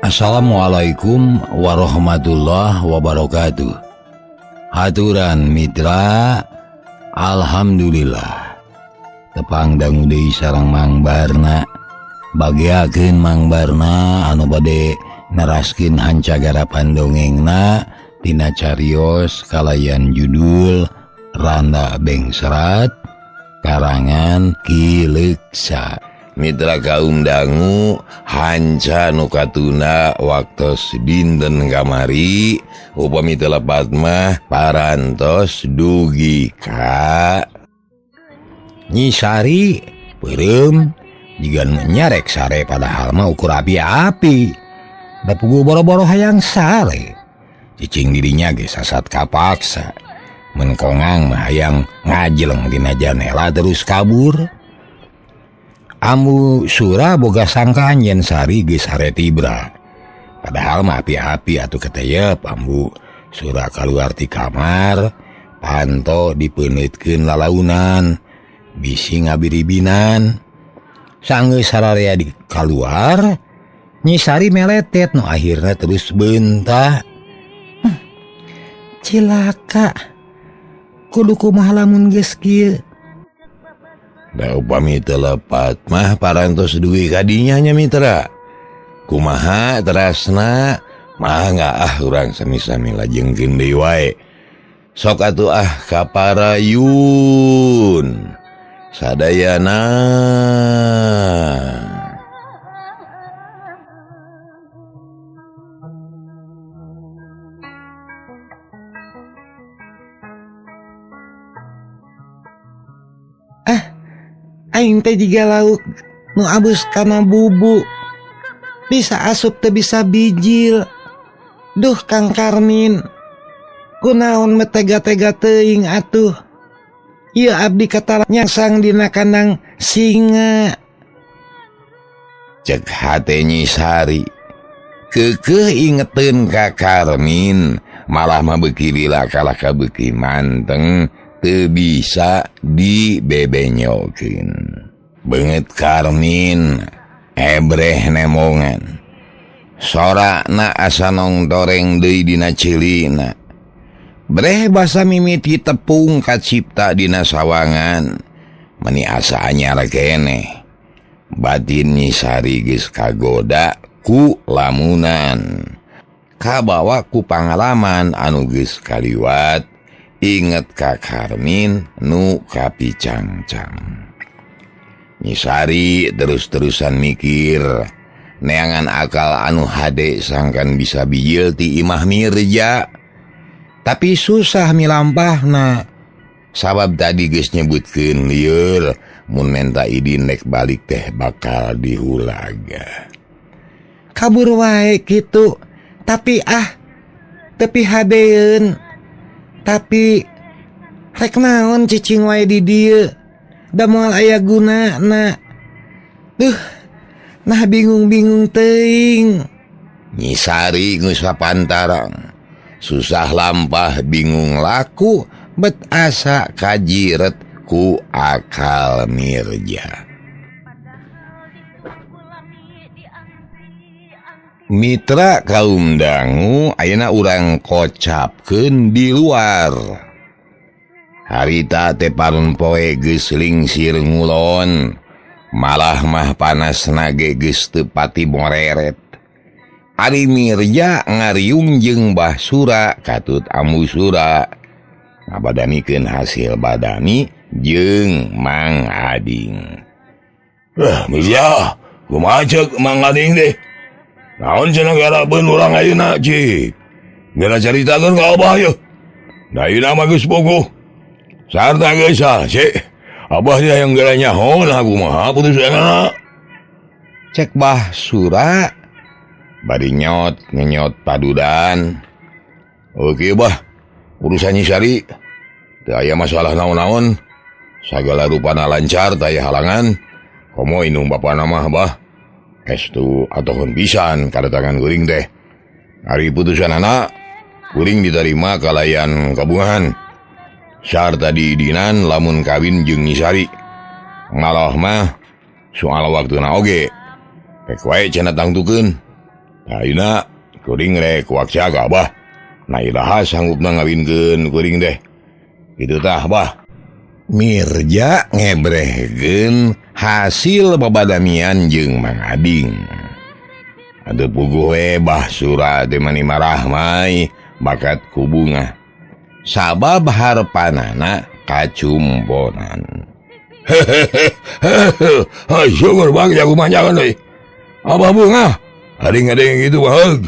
Assalamualaikum warahmatullahi wabarakatuh. Haturan mitra, alhamdulillah tepang dangu deui sareng Mang Barna. Bagiakeun Mang Barna anu bade neraskeun hancagara pandongengna tina carios kalayan judul Randa Bengsrat karangan Ki Leuksa. Mitra kaum dangu hanca nu katuna waktos dinten kamari upami teu lepat mah parantos dugi ka Nyi Sari peureum jiga nu nyarek sare padahal mah ukur api-api da puguh boro-boro hayang sare cicing dirinya ge sasat kapaksa mun kongang mah hayang ngajeleng dina janela terus kabur. Ambu Sura boga sangkaan yen Sari geus sare tibra. Padahal mah api-api atuh keteyep Ambu Sura kaluar ti kamar, panto dipeuneutkeun lalaunan, bisi ngabiribinan. Sanggeus sararea di kaluar, Nyi Sari meletet nu akhirna terus beunta. Cilaka. Kudu kumaha lamun geus kieu? Da upami teu lepat mah parantos dugi kadinya nya mitra. Kumaha terasna mah enggak ah urang sami-sami lajengkeun deui wae. Sok atuh ah kaparayun. Sadayana. Aing teh jiga lauk nu abus kana bubu. Bisa asup teu bisa bijil. Duh Kang Karmin. Kunaon metega-tega teuing atuh. Ieu abdi katala nyangsang dina kandang singa. Cek hate Nyi Sari. Keukeuh ingeteun ka Karmin, malah mah beuki lila kalah ka beuki manteng. Teu bisa dibebenyokeun. Beungeut Karmin ebreh nemongan. Sorana asa nongtoreng deui dina ceulina. Breh basa mimiti tepung kacipta dina sawangan. Meni asa anyar keneh. Batin Nyi Sari geus kagoda ku lamunan. Kabawa ku pangalaman anu geus kaliwat. Inget ka Karmin nu kapicangcang. Nyi Sari terus-terusan mikir neangan akal anu hade sangkan bisa bijil ti Imah Mirja. Tapi susah milampahna. Sabab tadi geus nyebutkeun lieur mun menta idin nek balik teh bakal dihulaga. Kabur wae kitu. Tapi ah tepi hadeun. Tapi rek naon cicing wae di dieu da moal aya gunana. Duh, nah bingung-bingung teuing. Nyi Sari geus sapantarang. Susah lampah bingung laku bet asa kajiret ku akal Mirja. Mitra kaum dangu ayeuna urang kocapkeun di luar. Harita teh parun poe geus lingsir ngulon, malah mah panasna ge geus teu pati moreret. Ari Mirja ngariung jeung Bah Sura katut Ambu Sura ngabadanikeun hasil badani jeung Mang Ading. Mirja, kumaha ceuk Mang Ading deh? Naon cenah garapeun urang ayeuna cik? Geura caritakeun ka Abah yeuh. Da ayeuna mah geus puguh. Sarta geus ah, cik. Abah teh hayang geura nyaho lah kumaha putusanna. Cek Bah Sura bari nyot ngenyot padudan. Oke Bah, urusan Nyi Sari teu aya masalah naon-naon. Sagala rupana lancar teu aya halangan. Komo indung bapana mah Bah. Estu atohun pisan kadatangan kuring teh. Ari putusan anak kuring diterima kalayan kabungahan. Sarta diidinan lamun kawin jeung Nyi Sari. Malah mah soal waktuna oge. Rek wae cenah tangtukeun. Ayeuna kuring rek waksa ka Abah. Nah iraha sanggupna ngawinkeun kuring teh. Kitu tah Bah. Mirja ngebrehkeun hasil babadamian jeung Mang Ading. Aduh puguh we Bah Sura teh mani marah mai bakat ku bunga. Sabab harpanana kacumponan. Hehehe. Syukur bang jago manjangan deui. Abah bunga, ading-ading gitu mah.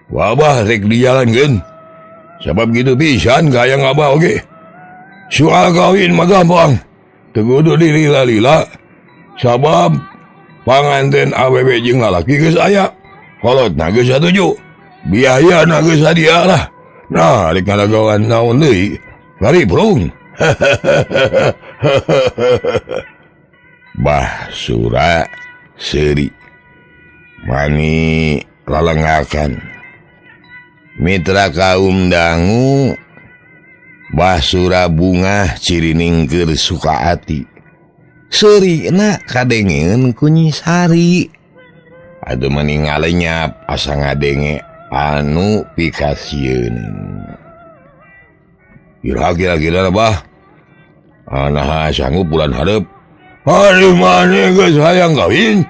Wabah rek dijalankeun. Sabab gitu pisan hayang abah oge. Soal kawin mah gampang. Teu kudu dilila-lila. Sabab panganten awewe jeung lalaki geus aya. Kolotna geus satuju. Biayana geus sadia lah. Nah, rek ngalagawan naon deui? Lari brung. Bah Sura seuri mani lalengakan. Mitra kaum dangu Bah Sura bungah cirining keur sukaati. Seurina kadengeun ku Nyi Sari. Aduh mani ngalenyap asa ngadenge anu pikasieun. Kira-kira Bah. Nah sanggup bulan hareup. Ari maneh geus hayang kawin.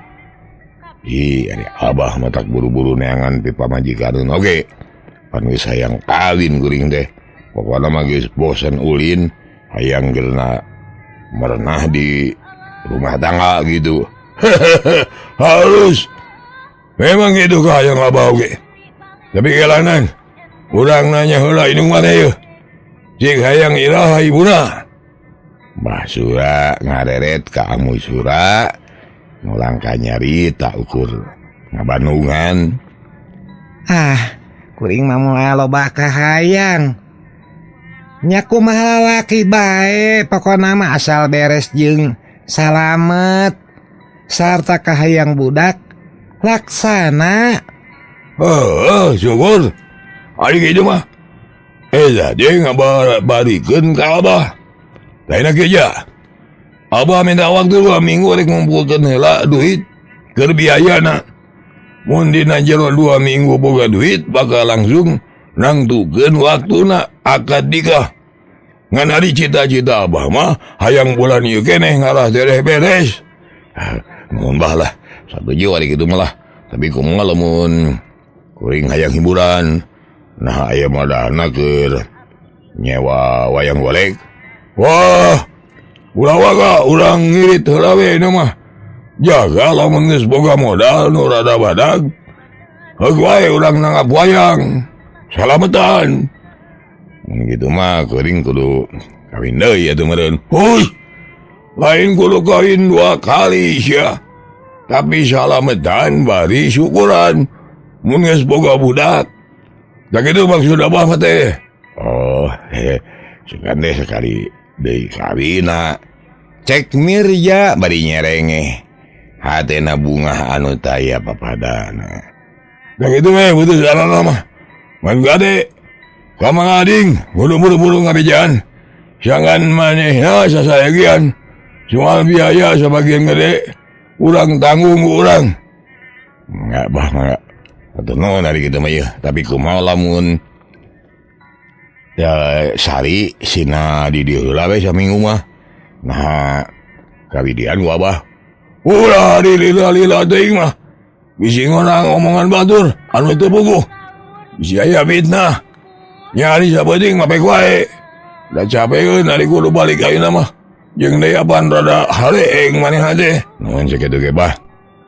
Ih, ari Abah mah tak buru-buru neangan pi pamajikan oge. Pan geus hayang kawin kuring teh. Pokokna mah geus bosen ulin, hayang geurna merenah di rumah tangga gitu. Harus. Memang gitu hayang Abah oge. Tapi kelanan urang nanya heula indung maneh yeuh. Cik hayang iraha ibuna. Bah Sura ngareret ka Amu Sura ngulangka nyarita ukur ngabandungan. Ah, kuring mah moal loba kahayang. Nya kumaha lalaki bae, pokona mah asal beres jeung salamet sarta kahayang budak laksana. Heuh, syukur. Ari kitu mah. Dia ngabarikeun ka Abah. Lain kieu. Abah minta waktu 2 minggu rek ngumpulkeun heula duit keur biayana. Mun dina jero 2 minggu boga duit bakal langsung nangtukeun waktuna akad nikah. Ngan ari cita-cita Abah mah hayang bulan ieu keneh ngalah tereh beres. Nuhun bah lah, satuju ari kitu mah lah. Tapi kumaha lamun kuring hayang hiburan. Nah aya modalna keur nyewa wayang golek. Wah, ulah waga urang ngirit heula we mah. Jaga lamun geus boga modal nu rada badag. Heug wae urang nanggap wayang. Salametan. Mun kitu mah kuring kudu kawin deui atuh meureun. Huy. Lain kudu kawin 2 kali sia. Tapi salametan bari syukuran. Mun geus boga budak. Da kitu maksud Abah mah teh. Oh, sugan deh sekali deui kawina. Cek Mirja bari nyerengeh. Hatena bungah anu taya papadana. Da kitu we putus alana mah. Man gade ka Mang Ading kudu buru-buru ngabejaan. Jangan manehna sasayagian. Soal biaya sabagian gede urang tanggung urang. Enggak bah enggak. Atuh naon ari kitu mah ieu. Tapi kumaha lamun ya Sari sina di dieu heula we saminggu mah. Nah kawidian ku Abah. Ulah dilila-lila teuing mah. Bisi ngorang omongan batur anu teu puguh. Bisi aya fitnah. Nyari sapenting mah pek wae. Da capeun ari kudu balik ayeuna mah. Jeung deui apan rada hareeng manehna teh. Nuhun sakitu ge bah.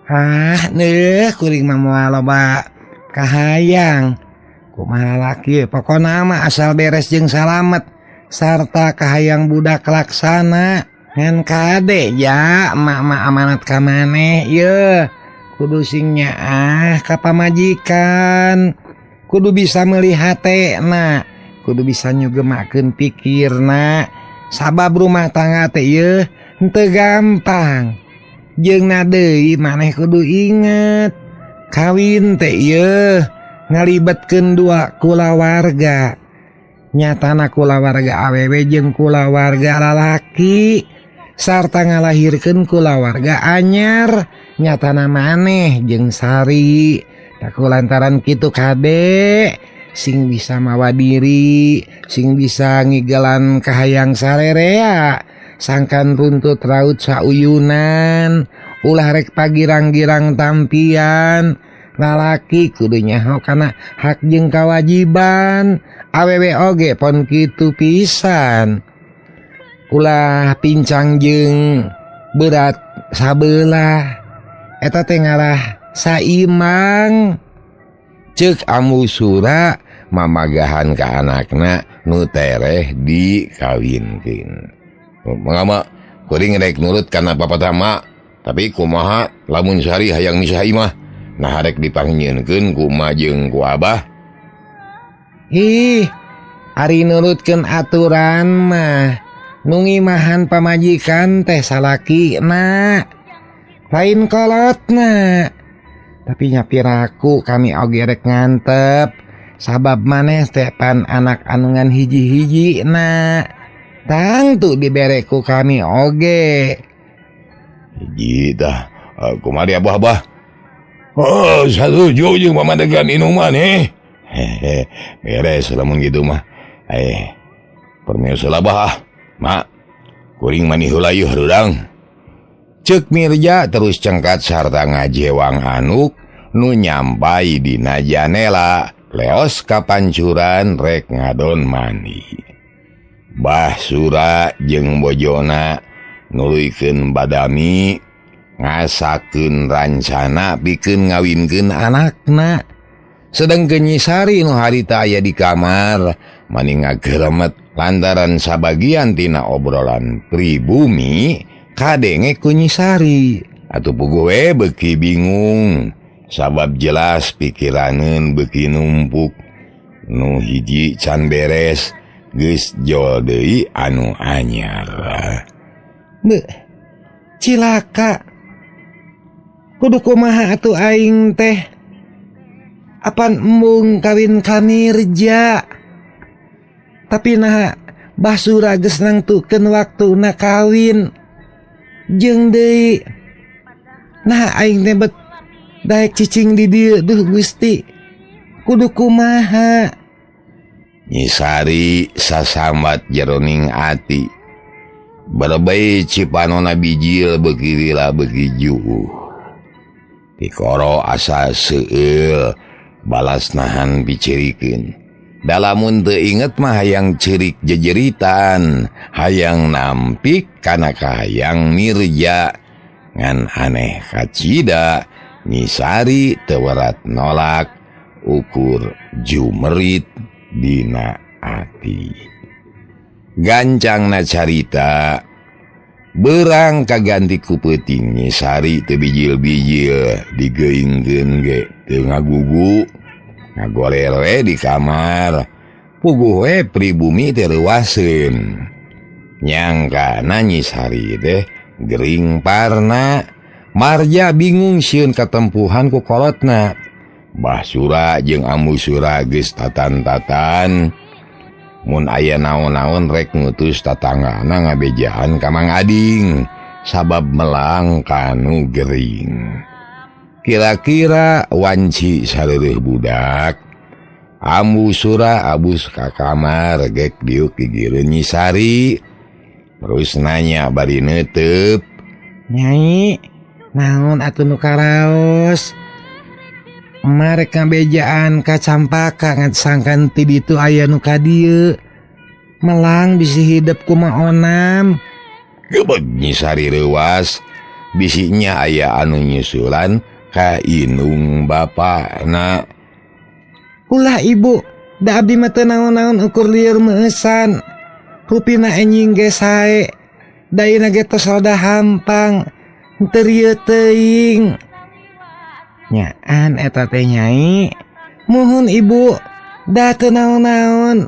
Ah, neuh kuring mah moal loba kahayang. Kumaha laki pokona mah asal beres jeung salamet sarta kahayang budak laksana. Ngan kade ya emak-emak amanat ka maneh yeuh. Kudu sing nyaah ka pamajikan. Kudu bisa meuli hatena, kudu bisa nyugemakeun pikirna. Sabab rumah tangga teh yeuh henteu gampang. Jeung na deui maneh kudu inget kawin teh yeuh ngalibetkeun 2 kulawarga. Nyatana kulawarga awewe jeung kulawarga lalaki sarta ngalahirkeun kulawarga anyar. Nyatana maneh jeung Sari. Aku lantaran kitu kade sing bisa mawa diri, sing bisa ngigelan kahayang sarerea, sangkan runtut raut sauyunan, ulah rek pagirang-girang tampian. Lalaki kudu nyaho kana hak jeung kawajiban, awewe oge pon kitu pisan. Ulah pincang jeung berat sabelah, eta teh ngarah saimang. Cek Ambu Sura mamagahan ka anakna nu tereh dikawinkeun. Mangga kuring rek nurut kana papatama, tapi kumaha lamun Sari hayang misah imah, nah rek dipangnyeunkeun ku ma jeung ku abah. Ih, ari nurutkeun aturan mah nu ngimahan pamajikan teh salakina, lain kolotna. Tapi nyapiraku kami oge rek ngantep, sabab maneh teh pan anak anungan hiji-hiji na. Tangtu dibereku kami oge. Hiji tah, kumaha abah-abah? Oh, satuju jeung pamadegan inuman eh. Hehe, beres lamun kitu mah. Permisi lah bah. Mak, kuring mani heula yeuh hurang. Cek Mirja terus cengkat sarta ngajewang anuk nu nyampai dina janela leos kapancuran rek ngadon mandi. Bah Sura jeung bojona nuluykeun badami ngasakeun rancana pikeun ngawinkeun anakna. Sedengkeun Nyi Sari nu harita aya di kamar mani ngageremet lantaran sabagian tina obrolan pribumi kadenge ku Nyi Sari. Atuh puguh we beuki bingung sabab jelas pikiraneun beuki numpuk. Nu hiji can beres geus jol deui anu anyar. Beuh, cilaka. Kudu kumaha atuh aing teh? Apan embung kawin ka Mirja. Tapi naha Bah Sura geus nangtukeun waktuna kawin. Jeung deui nah aing teh bet daek cicing di dieu, duh Gusti, kudu kumaha. Nyi Sari sasambat jeroning ati, berebei cipanona bijil beuki lila beuki juuh. Tikoro asa seueul balas nahan picirikeun. Dalamun teu inget mah hayang cerik jejeritan, hayang nampik kana kahayang Mirja. Ngan aneh kacida Nyi Sari teu werat nolak ukur jumerit dina ati. Gancangna carita berang kaganti ku peuting Nyi Sari teu bijil-bijil digeingkeun ge teu ngagugu. Ngagoler we di kamar, puguh we pribumi teh reuaseun. Nyangkana Nyi Sari teh gering parna. Marja bingung sieun katempuhan ku kolotna. Bah Sura jeung Ambu Sura geus tatan-tatan. Mun aya naon-naon rek ngutus tatanggana ngabejaan ka Mang Ading sabab melang kanu gering. Kira-kira wanci sareureun budak. Ambu Sura abus ka kamar gek diuk gigireun Nyi Sari. Terus nanya bari neuteup, "Nyai, naon atuh nu karaos? Marek ngabejaan ka Campaka ngan sangkan ti ditu aya nu ka dieu. Melang bisi hidep kumaha onam." Gebeg Nyi Sari reuas, bisinya aya anu nyusulan ka inung bapana. Ulah ibu, da abdi mah teu naon-naon ukur lieur meueusan. Rupina enjing ge sae, da ieuna ge tos rada hampang, teu rieu teuing. Nyaan eta teh Nyai. Muhun ibu, da teu naon-naon.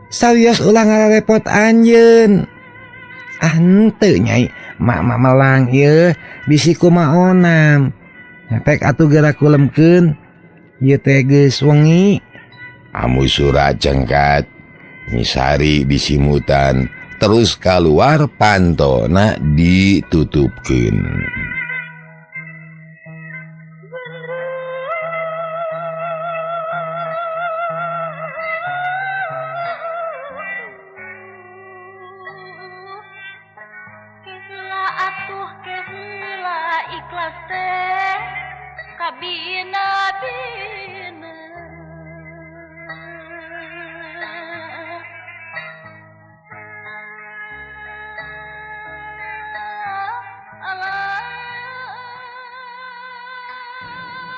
Sawios ulah ngararepot anjeun. Ah henteu Nyai, mak-mak melang ieu bisi kumaha onam. Nyapek atuh geura kulemkeun. Ieu teh geus wengi. Ambu Sura cengkat, Nyi Sari disimutan, terus keluar pantona ditutupkeun.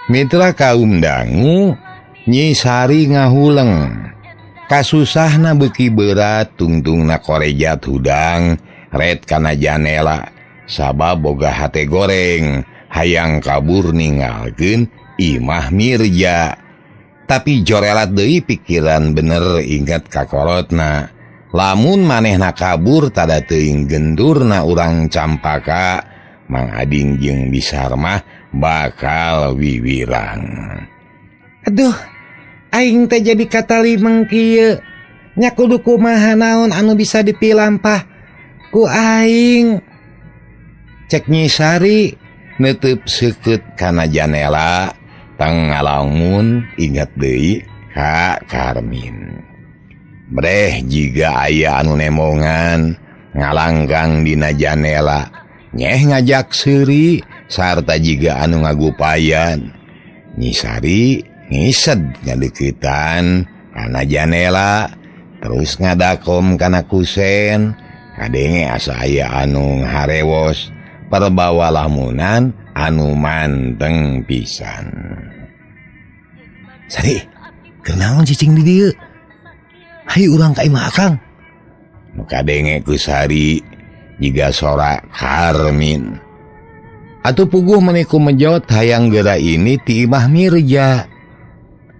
Mitra kaum dangu Nyi Sari ngahuleng. Kasusahna beuki berat tungtungna korejat hudang ret kana janela sabab boga hate goreng hayang kabur ninggalkeun Imah Mirja. Tapi jorelat deui pikiran bener inget ka kolotna. Lamun manehna kabur tada teuing gendurna urang Campaka, Mang Ading jeung Bisar mah bakal wiwirang. Aduh, aing teh jadi katalimeng kieu. Nya kudu kumaha naon anu bisa dipilampah ku aing. Cek Nyi Sari neuteub seukeut kana janela tang ngalamun inget deui ka Karmin. Breh jiga aya anu nemongan ngalangkang dina janela nyeh ngajak seuri sarta jiga anu ngagupayan. Nyi Sari ngised ngadeukeutan kana janela terus ngadakom kana kusen kadenge asa aya anu harewos perbawa lamunan anu manteng pisan. Sari, kunaon cicing di dieu? Hayu urang ka imah akang. Nu kadenge ku Sari jiga sora Karmin. Atuh puguh meniku mejot hayang geura ini ti Imah Mirja.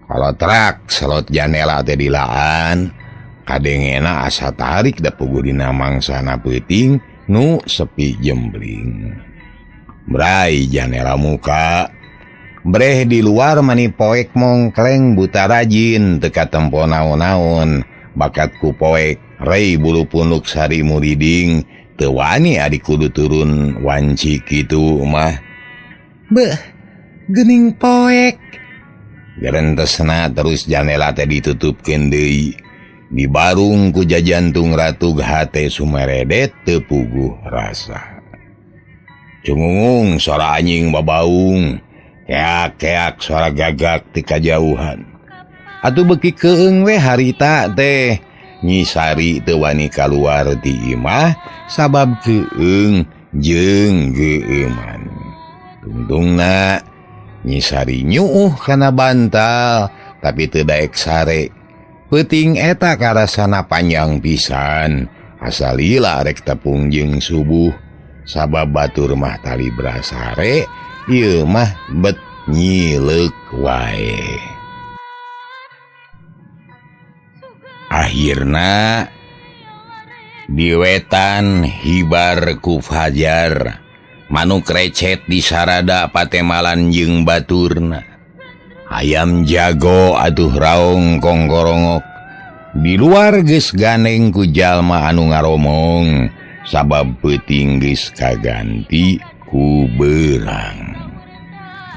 Kalau trak selot janela teh dilaan, kadengena asa tarik da puguh dina mangsana peuting nu sepi jembling. Brai janela muka, breh di luar mani poek mongkleng buta rajin teu katempo naon-naon. Bakat ku poek rei bulu punuk Sari muriding teu wani adi kudu turun wanci kitu mah. Beuh, geuning poek. Gerentesna terus janela teh ditutupkeun deui. Dibarung ku jajantung ratug hate sumeredet teu puguh rasa. Cungungung sora anjing babaung, keak-keak suara gagak ti kajauhan. Atuh beuki keung we harita teh. Nyi Sari teu wani kaluar ti imah sabab keung jeung geueuman. Tungtungna Nyi Sari nyuuh kana bantal tapi teu daek sare. Peuting eta karasana panjang pisan. Asa lila rek tepung jeung subuh sabab batur mah talibra sare ieu mah bet nyileuk wae. Akhirna di wetan hibar ku fajar manuk recet di sarada patemalan jeung baturna. Ayam jago atuh raung kongkorongok di luar geus ganeng ku jalma anu ngaromong sabab peuting geus kaganti ku beurang.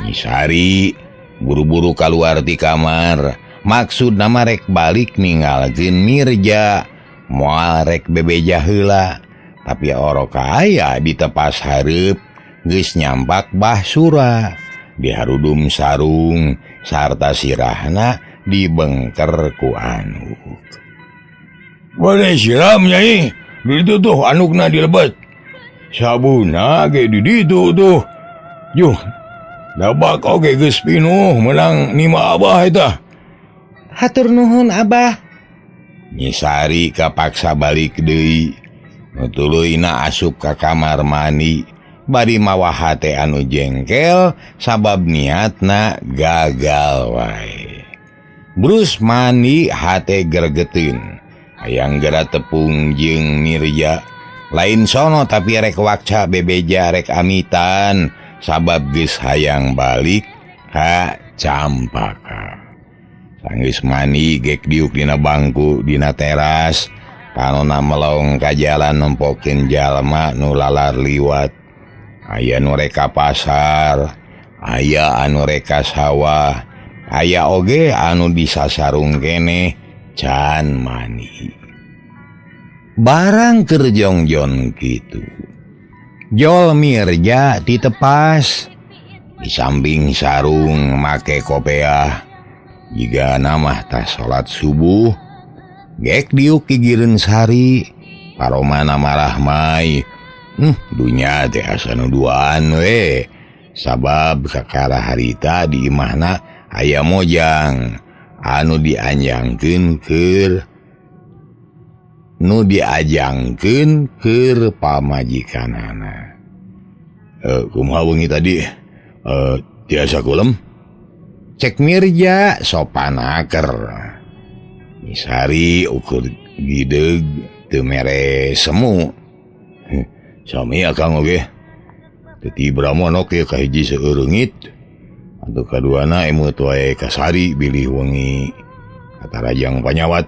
Nyi Sari buru-buru kaluar ti kamar, maksudna mah rek balik ninggalkeun Mirja, moal rek bebeja heula. Tapi orok aya di tepas hareup geus nyampak Bah Sura diharudum sarung sarta sirahna dibengker ku anuk. Bade siram nyai, ditu tuh anukna dilebet. Sabuna ge di ditu tuh. Juh, dabak oge geus pinuh meunang nima abah eta. Hatur nuhun abah. Nyi Sari kapaksa balik deui. Nu tuluyna asup ka kamar mandi bari mawa hate anu jengkel sabab niatna gagal wae. Brus mandi hate gergetin. Hayang gera tepung jeung Mirja. Lain sono tapi rek wakca bebeja rek amitan sabab geus hayang balik ka Campaka. Sanggeus mandi gek diuk dina bangku dina teras, panona melong ka jalan nempokeun jalma nu lalar liwat. Aya nu rek ka pasar, aya anu rek ka sawah, aya oge anu disasarung keneh can mani. Barang keur jongjon kitu, Jol Mirja ditepas di samping sarung make kopeah. Jiga namah tas salat subuh gek diuk gigireun Sari paromana marah mai. Dunya teh asa nu duaan we. Sabab kakara harita di imahna aya mojang anu dianjangkeun keur nu diajangkeun keur pamajikanana. Kumaha wengi tadi tiasa kulem? Cek Mirja sopan aker. Nyisari ukur gideg teu mere semu. Sami akang oge. Teti bramonok ye kahiji seureungit. Atuh kaduana emut wae kasari bilih wengi katarajang panyawat.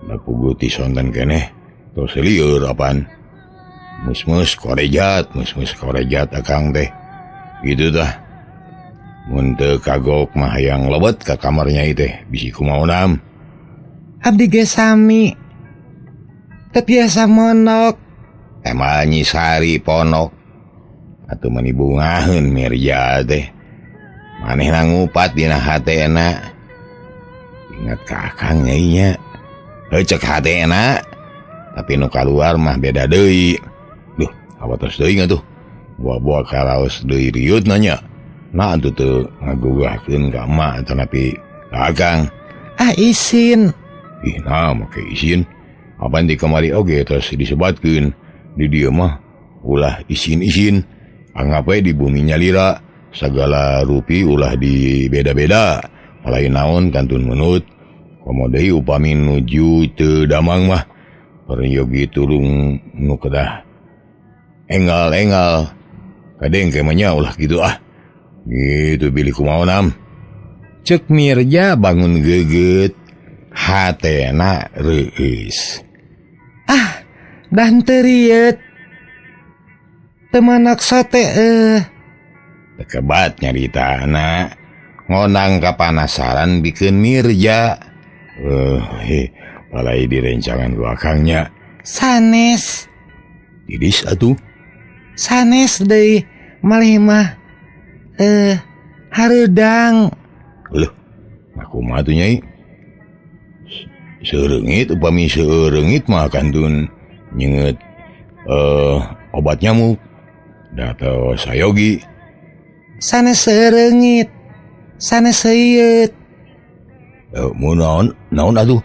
Da puguh ti sonten keneh tos lieur apan. Mus-mus korejat, mus-mus korejat akang teh. Gitu tah. Mun teu kagok mah hayang lebet ka kamar nyai teh bisi kumaonam. Abdi ge sami. Teu biasa monok. Tema Nyisari ponok. Atuh meni bungaheun Mirja teh. Manehna ngupat dina hatena. Ingat ka akang nyai nya. Heuh cek hatena. Tapi nu kaluar mah beda deui. Duh, awatos deui atuh. Buah-buah karaos deui riut nanya. Nah atuh teu ngagugahkeun ka emak atanapi ka akang. Ah isin. Ih nah make isin. Apan di kamari oge tos disebatkeun. Di dieu mah ulah isin-isin. Anggap we di bumi nyalira sagala rupi ulah di beda-beda. Lain naon kantun menut. Komo deui upami nuju teu damang mah peryogi tulung nu kedah enggal-enggal. Kadeng ke mah nya ulah kitu ah. Gitu bilih kumaonam. Cek Mirja bangun geget hatena reueus. Ah, dan teu rieut. Temenak sate Tekebat nyaritana ngonang kapanasaran bikeun Mirja. Palai direncangan ku akangnya. Sanes. Didis atuh. Sanes deui malih mah hareudang. Leuh, kumaha atuh nyai? Seureungit upami seureungit mah kantun nyenget obat nyamuk. Da tos sayogi. Sanes seureungit. Sanes seuyeut. Mun naon naon atuh?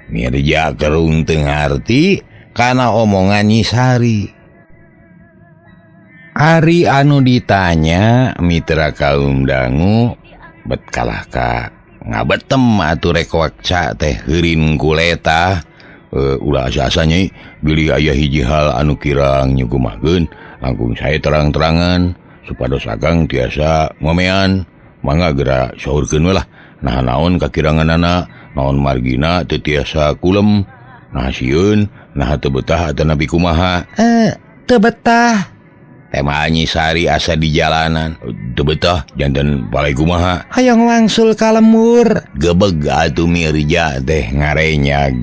Mirja kerung teu ngarti kana omongan Nyisari. Ari anu ditanya mitra kaum dangu bet kalah ka ngabetem atuh rek wakca teh heurin kuleta. Ulah asa-asa nyai bilih aya hiji hal anu kirang nyugumahkeun langkung sae terang-terangan supados akang tiasa ngomean mangga geura saurkeun we lah. Nah naon kakiranganana naon margina teu tiasa kulem nah sieun nah teu betah atanapi kumaha. Teu betah. Tema Nyisari asa di jalanan teu betah janten palai kumaha. Hayang wangsul ka lembur. Gebeg atuh Mirja teh ngarenyag.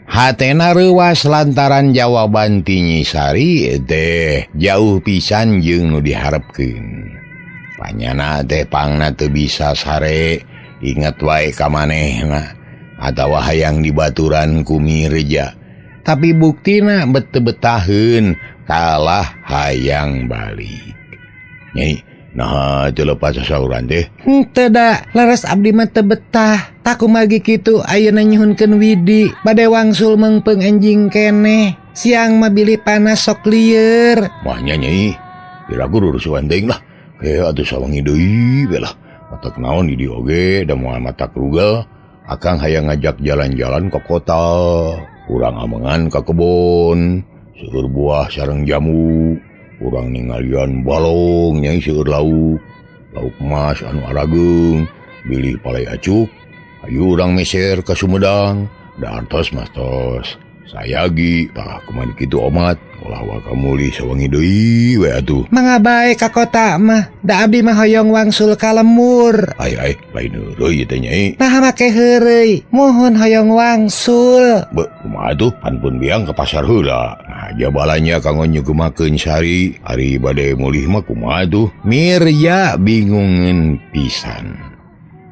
Hatena reuwas lantaran jawaban ti Nyisari teh jauh pisan jeung nu diharepkeun. Panyana teh pangna teu bisa sare inget wae ka manehna atawa hayang dibaturan ku Mirja. Tapi buktina bet teu betaheun kalah hayang balik. Nyai, nah teu lepas sasauran teh. Henteu da, leres abdi mah teu betah. Takumagi kitu ayeuna nyuhunkeun widi bade wangsul meungpeung enjing keneh. Siang mah bilih panas sok lieur. Mah nya nyai, piraku rurusuhan teuing lah. Heuh atuh sawengi deui we lah. Matak naon di dieu oge da moal matak rugel. Akang hayang ngajak jalan-jalan ke kota, urang amengan ka kebon. Seueur buah sareng jamu, urang ningalian balong nyai seueur lauk, lauk emas anu arageung, bilih palai acuk, ayu urang meser ka Sumedang, da artos mah tos sayagi, tah kumaha kitu omat, ulah waka mulih sawengi deui we atuh. Mangga bae ka kota mah, da abdi mah hoyong wangsul ka lembur. Ai ai, lain heureuy teh nyai. Naha make heureuy, muhun hoyong wangsul. Beuh, kumaha atuh pan pun biang ka pasar heula. Nah, jabalanya kanggo nyugemakeun Sari, ari bade mulih mah kumaha atuh? Mirja bingungeun pisan.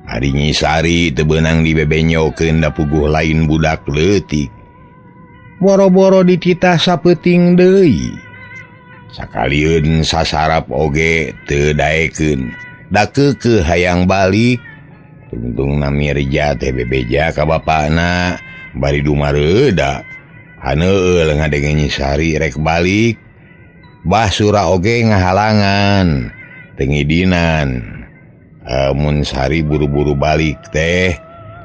Ari Nyisari teu beunang dibebenyokeun da puguh lain budak leutik. Boro-boro dititah sapeuting deui. Sakalieun sasarap oge teu daekeun. Da keukeuh hayang balik. Tungtungna Mirja teh bebeja ka bapana bari dumareuda. Haneul ngadenge Nyi Sari rek balik. Bah Sura oge ngahalangan teu ngidinan. Mun Sari buru-buru balik teh,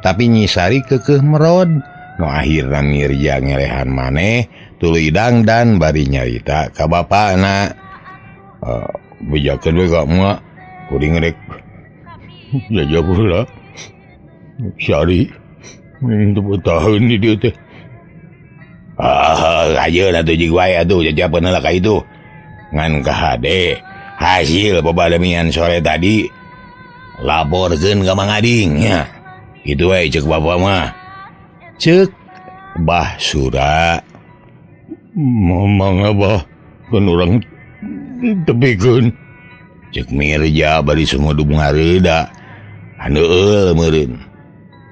tapi Nyi Sari keukeuh merod. Nu akhirna Mirja ngelehan maneh tuluy dangdan bari nyarita ka bapana. Bejakeun we ka emak kuring rek jajab heula. Sari mending teu betaheun di dieu teh. Ah, ayeuna atuh jig wae atuh jajapeun heula ka itu. Ngan kahade hasil babadamian sore tadi laporkeun ka Mang Ading nya. Kitu we ceuk bapa mah. Ceuk Bah Sura. Mamang abah kan urang tepikeun. Ceuk Mirja bari sumedub ngareunda. Haneul meureun.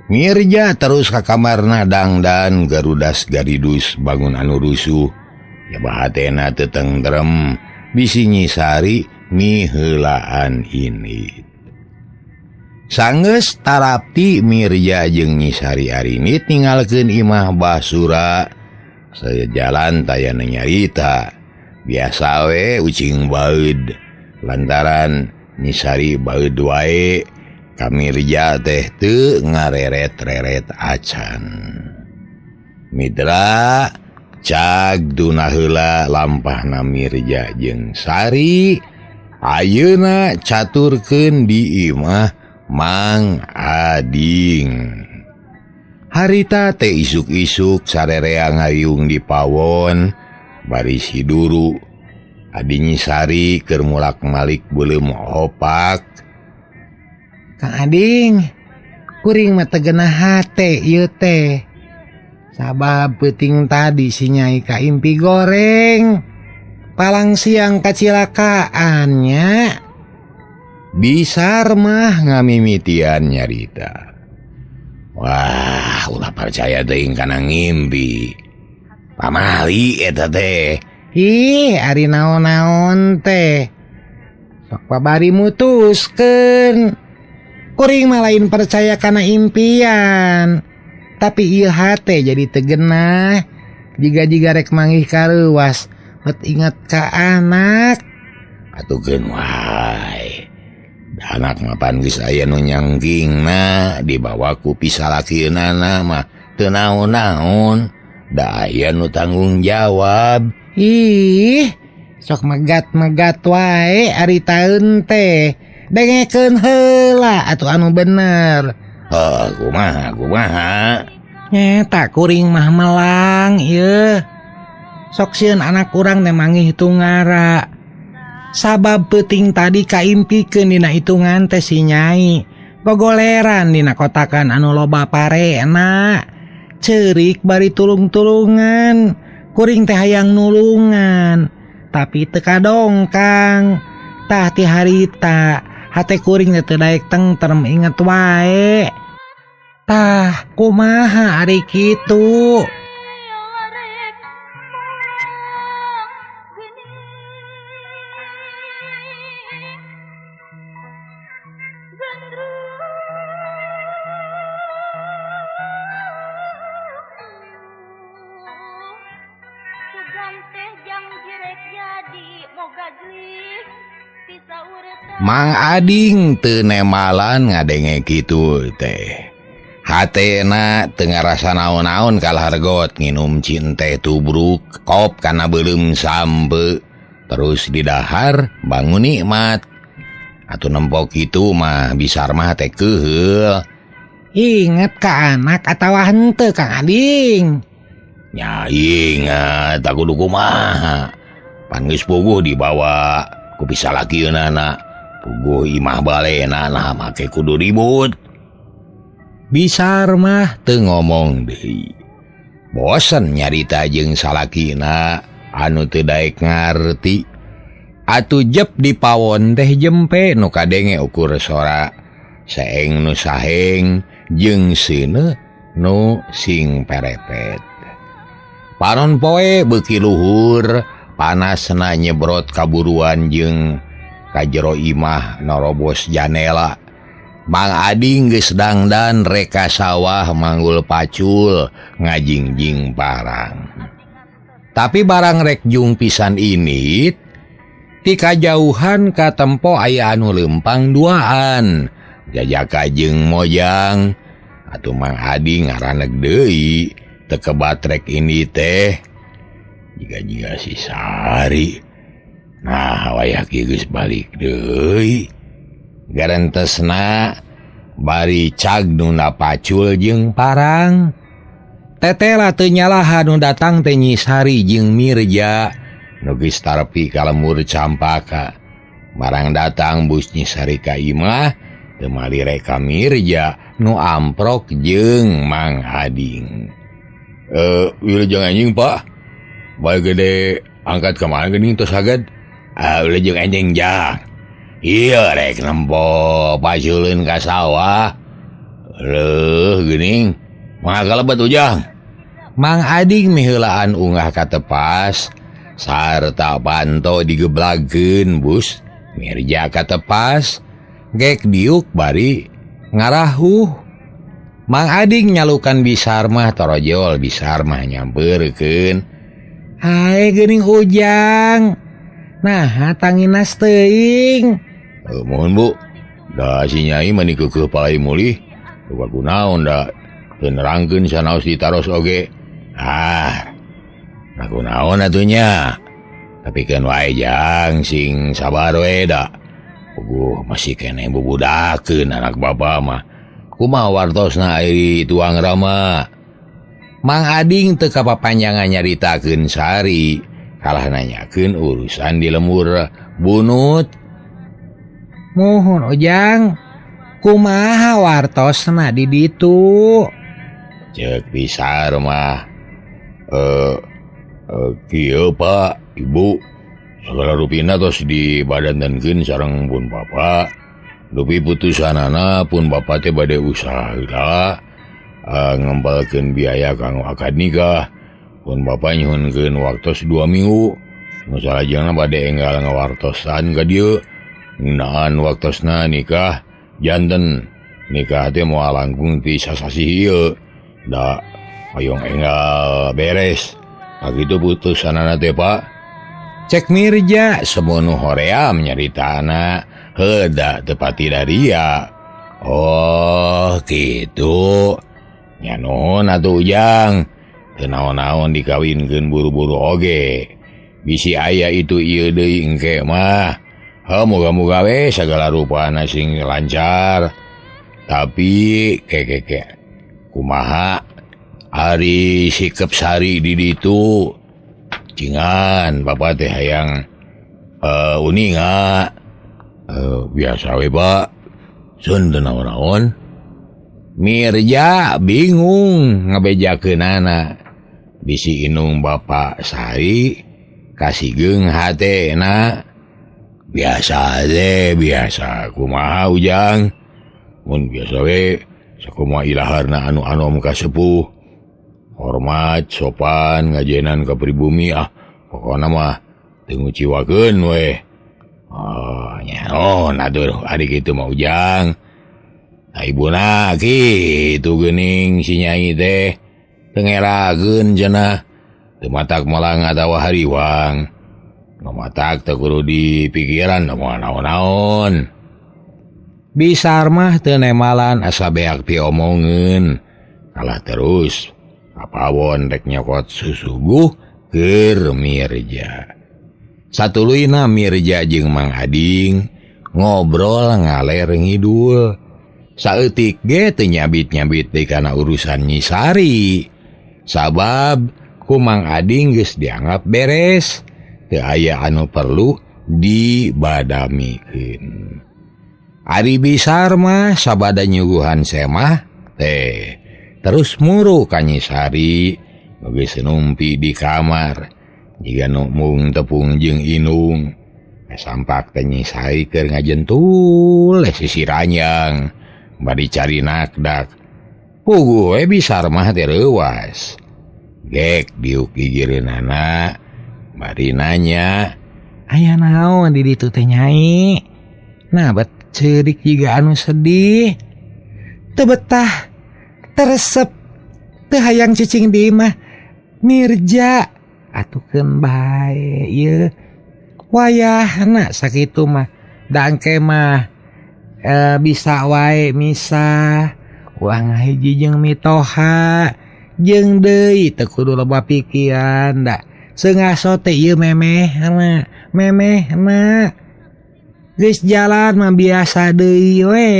Mirja terus ka kamarna dangdan garudas garidus bangun anu rusuh. Ya bahatena teu tentrem bisi Nyi Sari miheulaan ini. Sanggeus tarapti Mirja jeung Nyi Sari arinit ninggalkeun imah Bah Sura. Saya jalan taya nu nyarita. Biasa we ucing baeud. Lantaran Nyi Sari baeud wae, ka Mirja teh teu ngareret-reret acan. Mitra cag duna heula lampahna Mirja jeung Sari ayeuna caturkeun di imah Mang Ading. Harita teh isuk-isuk sarerea ngariung di pawon bari siduru. Adi Nyi Sari keur mulak-malik beuleum opak. Kang Ading, kuring mah teu geunah hate ieu teh. Sabab peuting tadi si Nyai ka impi goreng. Palang siang kacilakaannya. Bisar mah ngamimitian nyarita. Wah, ulah percaya teuing kana ngimpi. Pamali eta teh. Ih, ari naon-naon teh. Sok babari mutuskeun. Kuring mah lain percaya kana impian. Tapi ieu hate jadi teu geunah. Jiga-jiga rek manggih kareuwas, bet inget ka anak. Atuh keun wae. Anak mah pan geus aya nu nyangkingna dibawa ku pisalakeunana mah teu naon-naon. Da aya nu tanggung jawab. Ih, sok megat-megat wae ari taeun teh. Dengekeun heula atuh anu bener. Heuh, kumaha kumaha? Nyeta kuring mah melang ieu. Sok sieun anak urang teh manggih tungara. Sabab peuting tadi kaimpikeun dina hitungan teh si Nyai. Gogoleran dina kotakan anu loba parena. Ceurik bari tulung-tulungan. Kuring teh hayang nulungan, tapi teu kadongkang. Tah ti harita hate kuring teh teu daek tentrem inget wae. Tah kumaha ari kitu? Mang Ading teu nemalan ngadenge kitu teh. Hatena teu ngarasa naon-naon kalah regot nginum cinte tubruk kop kana beuleum sampe terus didahar bangun nikmat. Atuh nempok kitu mah bisar mah teh keuheul. Inget ka anak atawa henteu Kang Ading? Nya inget aku kudu kumaha. Pan geus puguh dibawa ku pisalakeunana. Puguh imah balena nah make kudu ribut. Bisar mah teu ngomong deui. Bosen nyarita jeung salakina anu teu daek ngarti. Atuh jep di pawon teh jempe nu kadenge ukur sora seeng nu saheng jeung seuneu nu sing perepet. Panon poe beuki luhur, Panasna nyebrot kaburuan jeung ka jero imah norobos janela. Mang Ading geus dangdan reka sawah manggul pacul ngajingjing parang. Tapi barang rek jung pisan ini ti kajauhan katempo aya anu lempang duaan. Jajaka jeung Mojang atuh Mang Ading ngaraneg deui teu kebatrek ini teh. Jiga-jiga si Sari. Nah wayah kieu geus balik deui. Garentesna bari cag nuna pacul jeung parang. Tetela teu nyalahan nu datang teh Nyi Sari jeung Mirja nu geus tarpi ka lembur Campaka. Barang datang bus Nyi Sari ka imah teu malire ka Mirja nu amprok jeung Mang Ading. Wilujeng anjing Pak. Bae gede angkat ka mana geuning tos hagad. Ah wilujeng anjing jang. Ieu rek nempo paculeun ka sawah. Leuh geuning. Mangga kalebet Ujang. Mang Ading miheulaan ungah ka tepas sarta panto digeblagkeun bus Mirja ka tepas gek diuk bari ngarahuh. Mang Ading nyalukan bisar mah torojol bisar mah nyampeurkeun. Hae geuning Ujang. Nah tanginas teuing. Mohon Bu, da si Nyai mani keukeuh palai mulih. Duka kunaon da teu nerangkeun sanaos ditaros oge. Ah. Nah kunaon atuh nya. Tapi keun wae Jang sing sabar we da. Puguh masih keneh bubudakeun anak bapa mah. Kumaha wartosna ari tuang Rama? Mang Ading teu kapapanjangan nyaritakeun Sari, kalah nanyakeun urusan di lembur bunut. Muhun Ujang, kumaha wartosna di ditu? Ceuk Bisar mah. Kieu Pak, Ibu, sagala rupina tos dibadantenkeun sareng pun bapa. Dupi putusanana pun bapa teh bade usaha heula. Ngempalkeun biaya kanggo akad nikah. Pun bapa nyuhunkeun waktos 2 minggu. Nu salajengna bade enggal ngawartosan ka dieu. Ngeunaan waktosna nikah janten nikah teh moal langkung ti sasasih ieu. Da hoyong enggal beres. Kakitu putusanana teh Pak. Cek Mirja semono hoream nyaritana heuda teu pati daria. Oh kitu. Nya nuhun atuh Ujang. Teu naon-naon dikawinkeun buru-buru oge. Bisi aya itu ieu deui engke mah. Heuh muga-muga we sagala rupana sing lancar. Tapi kekeke kumaha ari sikep Sari di ditu. Cingan bapa teh hayang uninga. Biasa we Pak. Sun teu naon-naon. Mirja bingung ngabejakeunana. Bisi inung bapa Sari kasigeung hatena. Biasa teh biasa kumaha Ujang. Mun biasa we sakumaha ilaharna anu anom ka sepuh. Hormat sopan ngajenan ka pribumi ah pokona mah teu nguciwakeun we. Oh nya oh atuh ari kitu mah Ujang. Nah, ibuna kitu geuning si Nyai teh teu ngerakeun cenah. Teu matak malang atawa hariwang. Nu matak teu kudu dipikiran moal naon-naon. Bisar mah teu nemalan asa beak piomongeun. Kalah terus kapawon rek nyokot susuguh keur Mirja. Satuluyna Mirja jeung Mang Ading ngobrol ngaler ngidul. Saeutik ge teu nyabit-nyabit deui kana urusan Nyi Sari. Sabab ku Mang Ading geus dianggap beres, teu aya anu perlu dibadamikeun. Ari Bisar mah sabada nyuguhan semah teh terus muru ka Nyi Sari nu geus numpi di kamar. Jiga nu mung tepung jeung inung. Sampak teh Nyi Sari keur ngajentul sisi ranjang. Bari cari nakdak. Puguh we Bisar mah teh reuwas. Gek diuk gigireunana Bari nanya, aya naon di ditu teh Nyai? Nah bet ceurik jiga anu sedih. Teu betah, teresep, teu hayang cicing di imah Mirja. Atukeun bae ieu. Wayahna sakitu mah dangke mah bisa wae misah. Ulah ngahiji jeung mitoha jeung deui teu kudu loba pikiran da. Seungaso teh ieu memehna, memehna. Geus jalan mah biasa deui we.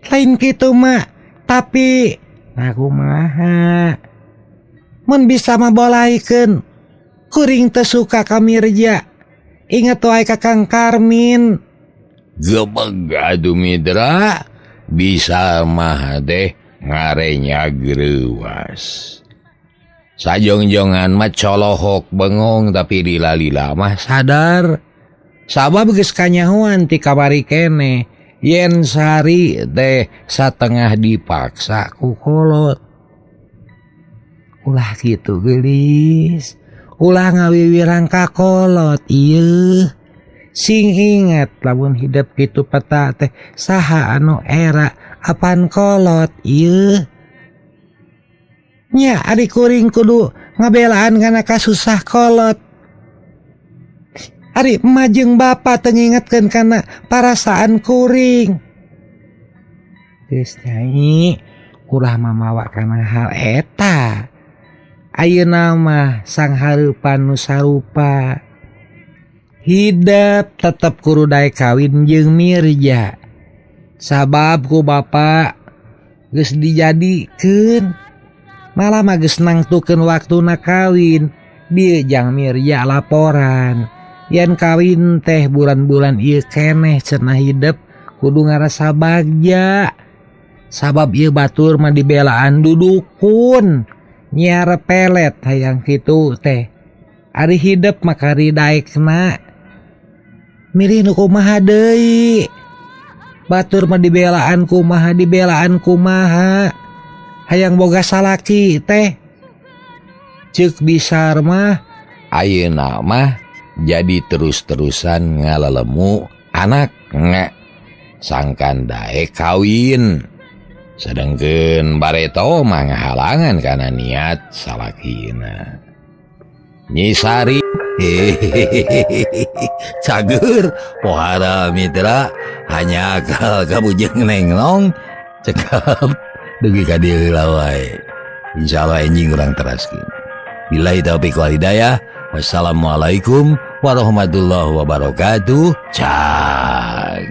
Lain kitu mah, tapi nah kumaha? Mun bisa mah bolaikeun. Kuring teu suka ka Mirja. Inget wae ka Kang Karmin. Gebeg atuh Mitra, bisa mah teh ngarenya greuwas. Sajongjongan mah colohok bengong tapi lila-lila mah sadar. Sabab geus kanyahoan ti kamari keneh yen Sari teh satengah dipaksa ku kolot. Ulah kitu geulis, ulah ngawiwirang ka kolot ieu. Sing inget lamun hidup kitu peta teh saha anu era apan kolot ieu. Nya ari kuring kudu ngabelaan kana kasusah kolot. Ari emak jeung bapa teu ngingetkeun kana parasaan kuring. Geus Nyai, ulah mamawa kana hal eta. Ayeuna mah sang hareupan nu sarupa. Hidup tetep kudu daek kawin jeung Mirja. Sabab ku bapa geus dijadikeun. Malah mah geus nangtukeun waktuna kawin. Bieu jang Mirja laporan. Yen kawin teh bulan-bulan ieu keneh cenah hidup kudu ngarasa bagja. Sabab ieu batur mah dibelaan dudukun. Nyiar pelet hayang kitu teh. Ari hidup mah kari daekna. Mirih nu kumaha deui. Batur mah dibelaan kumaha dibelaan kumaha. Hayang boga salaki teh. Ceuk Bisar mah ayeuna mah jadi terus-terusan ngalalemu anak nge sangkan daek kawin. Sedangkeun bareto mah ngahalangan kana niat salakina. Nyi Sari cager pohara mitra hanya akal kabujeng nenglong cekap dugi ka dieu heula wae. Insyaallah enjing urang teraskeun. Billahi taufiq wal hidayah. Wassalamualaikum warahmatullahi wabarakatuh. Cag.